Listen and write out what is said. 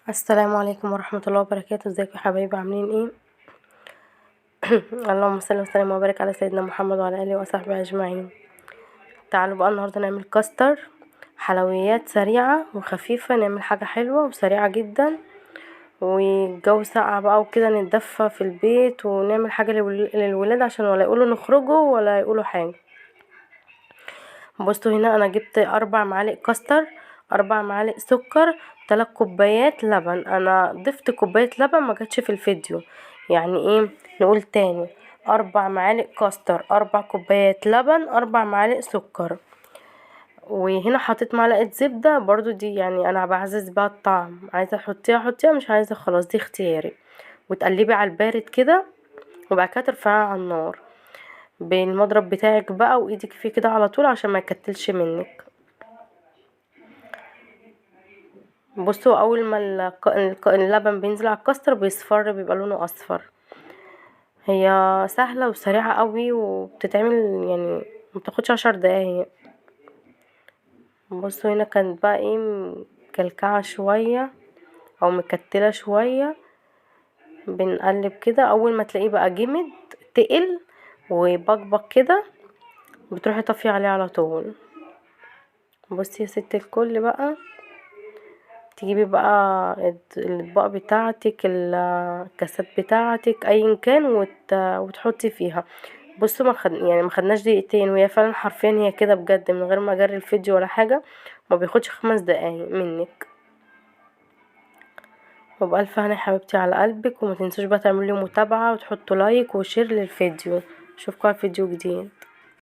السلام عليكم ورحمة الله وبركاته. ازيكم يا حبايبي، عاملين ايه؟ اللهم صل وسلم وبارك على سيدنا محمد وعلى اله وصحبه اجمعين. تعالوا بقى النهارده نعمل كاستر، حلويات سريعة وخفيفة، نعمل حاجة حلوة وسريعة جدا، والجو ساقع بقى وكده، نتدفى في البيت ونعمل حاجة للولاد عشان ولا يقولوا نخرجوا ولا يقولوا حاجة. بصوا هنا انا جبت 4 معالق كاستر، 4 معالق سكر، 3 كوبايات لبن. انا ضفت كوباية لبن ما جاتش في الفيديو، يعني ايه، نقول تاني: 4 معالق كاستر، 4 كوبايات لبن، 4 معالق سكر. وهنا حطيت معلقه زبدة برضو، دي يعني انا بعزز بيها الطعم، عايزه احطيها حطيها، مش عايزه خلاص دي اختياري. وتقلبي على البارد كده، وبعد كده ترفعيها على النار بالمضرب بتاعك بقى، وايدك فيه كده على طول عشان ما يكتلش منك. بصوا اول ما اللبن بينزل على الكاستر بيصفر، بيبقى لونه اصفر. هي سهلة وسريعة قوي، وبتتعمل يعني ما بتاخدش 10 دقايق. بصوا هنا كانت بقى ايه، مكلكعه شوية او مكتله شوية، بنقلب كده. اول ما تلاقيه بقى جمد تقل وبقبق كده، بتروحي طافية عليه على طول. بصي يا ست الكل بقى، تجيبي بقى الاطباق بتاعتك، الكاسات بتاعتك، ايا كان، وتحطي فيها. بصوا ما خدناش دقيقتين، وهي فعلا حرفيا هي كده بجد، من غير ما اجري الفيديو ولا حاجة، ما بياخدش 5 دقايق منك. وبألف هنا يا حبيبتي على قلبك، وما تنسوش بقى تعملوا لي متابعه وتحطوا like و share للفيديو. اشوفكم على فيديو جديد.